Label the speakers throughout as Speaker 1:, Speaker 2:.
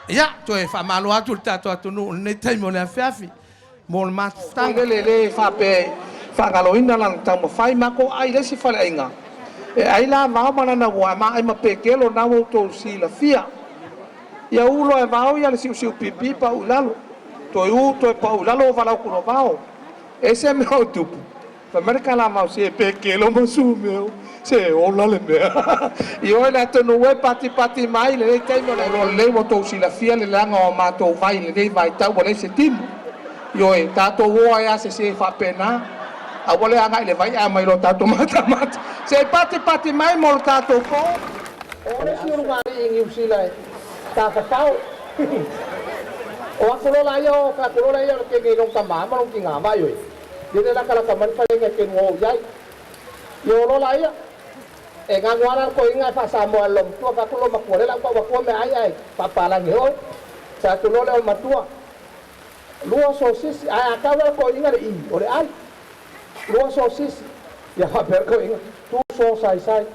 Speaker 1: Ia, toe faamalo atu i le tatou atunuu i lenei taimi o le afiafi mo le mafutaga.
Speaker 2: Lele le faapea e faagaloina lana taumafai. Matou ai le isi faleaiga e ai la vao ma lana ua ma ai ma pekelo na ua outou silafia. Ia ulo e vao ia le siusiu pipi pa u lalo. Toe u toe pa u lalo o valau kulo vao. E se mea o tupu. Fai mai le kalamau se pekelo ma sumeo. Se ola le mea. Ioe le atunuu e patipati mai lenei taimi o le o lelei ua outou silafia le leaga o matou vai i lenei vaitau ua leai se timu. Ioe, tatou o ai a sese faapena. Aua le agai i le vai ae mai lo tatou matamata. Se patipati mai mo le tatou po. O le isi ulugalii i Niu Sila e tafafao. O atu loa ia o atu loa ia o le kene i lona tamā ma lona tinā vai oe. Lele lakalaka mai le falega e kenu o i ai. Ia o lola ia. E ganu ala ko inga fa sa mo lo matua fa lo matua le la ko matua me ai ai faapalagi hoi. Sa tu lo le o matua. Lua sosisi ai a kau ko inga le i o le ai. Lua sosisi. Ia fa per ko inga. Tu so sai sai.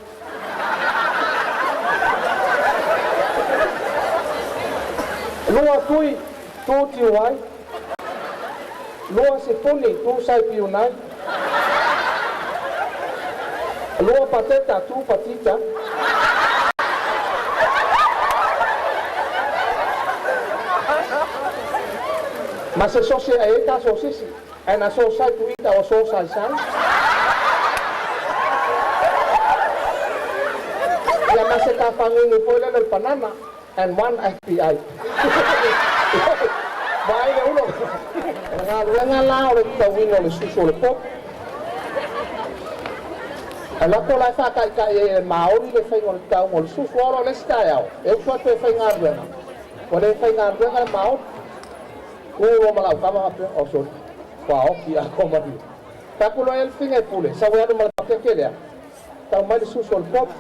Speaker 2: Lua tui tu tiu ai. Lua sipuni tu sai piunai. Lua pateta tu patita. Ma se sosi e ta sosisi. E na so sai tu ita o so sai sai. Ia ma se ta fangungu foi le le panana and one FBI. Vai le ulo. Galuega la o le tauina o le susu o le popo. E lako la e whakaikai e Māori le whainga o le tauga o le susu oro le isi taeao. E usu atu e faigaluega. Ua le faigaluega le Māori. Ku ma lau kama faapea, oh sorry. Wha oki a ko mari. Taku loa e le finga e pule, sa ue alu ma le pakeke lea. Tau mai le susu o le popo.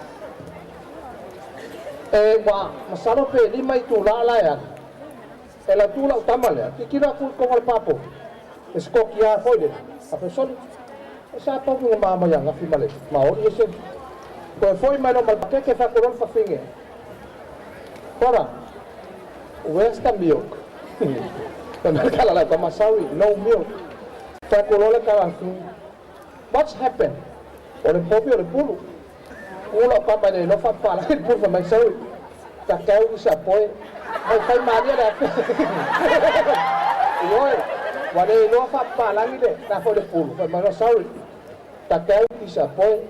Speaker 2: E ua masalo pe 5 itulā la e alu. E lau tu lau tama lea, titilo aku i konga o le papo. E skoki a foi le. A pe soli. E sa pau nga mama ia ngafi ma le Maori e se. Koe foi mai lo ma le pakeke whakulon whawhinge. Kora, where's the milk? Kala lau kama, sorry, no milk. Whakulon le kala what's happened? O le popi o le pulu. Ula o kama le lofa pala le pulu mai sorry. Ta kau i sa poe. Mai fai malia le ape. Ioe, wa le lofa palangi le na fo le pulu. Fai mai sorry. Ta kau i sa poe.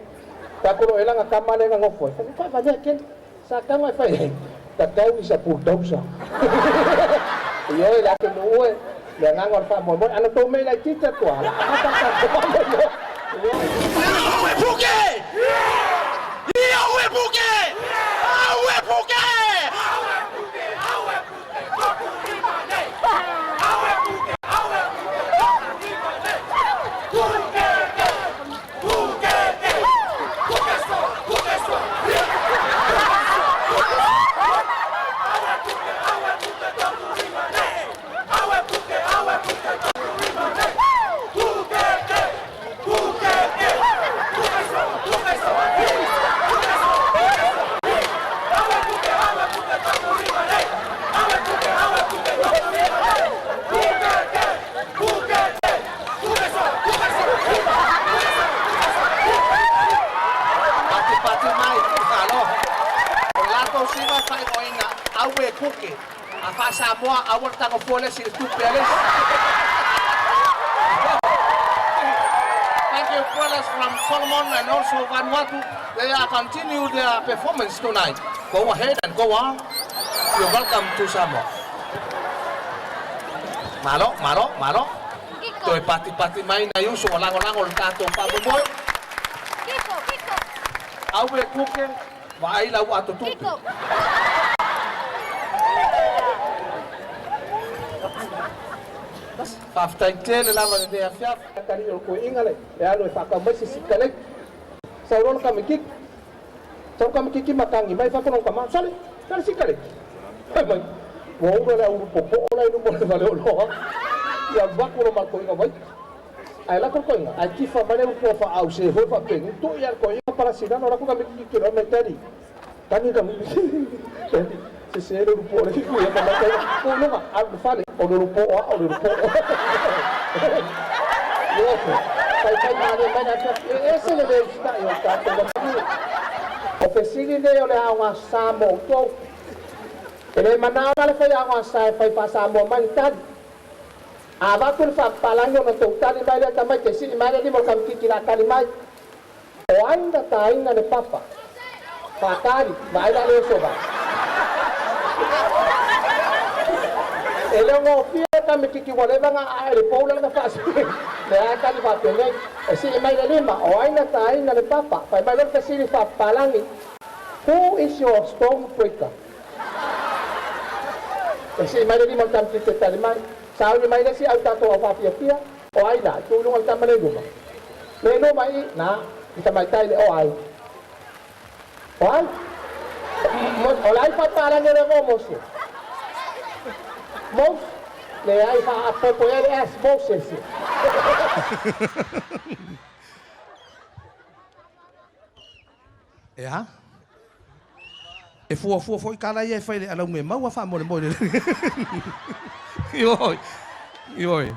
Speaker 2: Ta kulo elanga kama le ngofo. Fai fai fai ken. Sa kau ai fai. Ta kau i sa bulldozer. Ioe le atu nuue. Le nganga o le wha moe. Ana tō mei lai tita tua. La amata ta tō moe.
Speaker 3: Aue puke! Ia ue puke! Aue puke! Aue puke! Aue puke! Toku rima nei! Aue puke! Aue puke! Toku rima nei! Puke ke! Puke ke! Puke so! Puke so! Aue puke! Aue puke! Toku rima nei! Aue puke! Aue puke! Toku rima nei! Puke ke! Puke ke! Puke so! Puke so! Puke so! Aue puke! Aue puke! Toku rima nei! Aue puke! Aue puke! Toku rima nei! Puke ke! Puke ke! Puke so! Puke so! Puke so! Puke so!
Speaker 2: Pati pati mai, alo. O latou siva faaigoaina aue kuke. A faa-Samoa aua le tagofua le isi i le tupe a le isi.
Speaker 1: Thank you, brothers from Solomon and also Vanuatu. They are continue their performance tonight. Go ahead and go on. You're welcome to Samoa. Malo, malo, malo. Toe patipati mai na uso o lagolago le tatou faamoemoe.
Speaker 4: Kiko, Kiko,
Speaker 1: Aue kuke, vaai lau atotupe.
Speaker 4: Kiko.
Speaker 1: Faafetai tele lava lenei afiafi.
Speaker 2: Kali o ko inga le e alu e whakau mai se sika le. Sa urola ka mikiki. Sa ka mikiki matangi mai whakono ka ma. Sale, sale sika le. Ai mai. Ua ura le uru popo o la inu mo le vale o loa. Ia waku lo ma ko inga vai. Ai la ko inga. Ai tifa mai le upo fa au se hoi fa pengi. Tu ia ko inga para sina no la ko ka mikiki ki lo me tari. Tangi ka mikiki. Tari. Sese le ulupo o le fiku ia ma mai tuu i luga, alu i le fale, o le ulupo o a'o le ulupo. Ioe, faifai malie mai le afiafi, e ese le le usitai o le tatou atunuu. O fesili nei o le aoga sa mo outou. E le manao la le faiaoga sa e fai faa-Samoa mai le tali. A avatu le faapapalagi ona tou tali mai lea tamaiti e sii mai le lima o le kamititi la tali mai. O ai na taina le papa? Faatali, vaai la le oso vai. E le o gofie kamititi ua leva ona ae le pou lea na faasili. Lea e tali faapenei. E sii mai le lima, o ai na taina le papa? Fai mai loa le fesili faapapalagi. Who is your stone breaker? E sii mai le lima o le tamaitiiti e tali mai. Sauni mai le isi au tatou au faafiafia, O ai la? Tu i luga le tama lea i luma. Le i luma i na, i tamaitai le o ai. O ai? O le ai faapapalagi o le igoa o Mose? Mose? Leai, faapopo i ai le S, Moses.
Speaker 1: E a? E fuafua foi tala ia e fai i le alaumi e maua faamolemole. Ioe. Ioe.